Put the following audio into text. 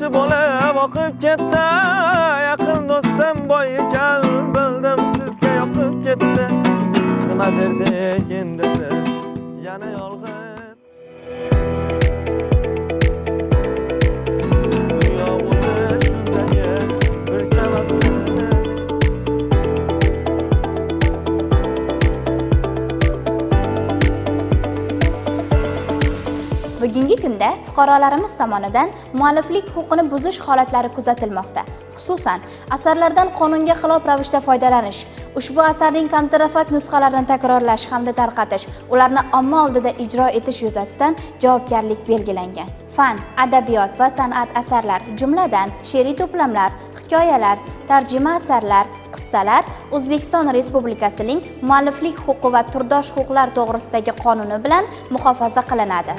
Tomchi bo'lib oqib ketdi. Yaqin do'stim boy ekan, bildim sizga yoqib ketdi. Nima derdik endi biz, yana yolg'iz. Dunyo o'zi shunday bir tabassum. Bugungi kunda fuqarolarimiz tomonidan mualliflik huquqini buzish holatlari kuzatilmoqda. Xususan, asarlardan qonunga xilof ravishda foydalanish, ushbu asarning kontrafakt nusxalarini takrorlash hamda tarqatish, ularni omma oldida ijro etish yuzasidan javobgarlik belgilangan. Fan, adabiyot va san'at asarlar, jumladan, she'riy to'plamlar, hikoyalar, tarjima asarlar, qissalar O'zbekiston Respublikasining mualliflik huquqi va turdosh huquqlar to'g'risidagi qonuni bilan muhofaza qilinadi.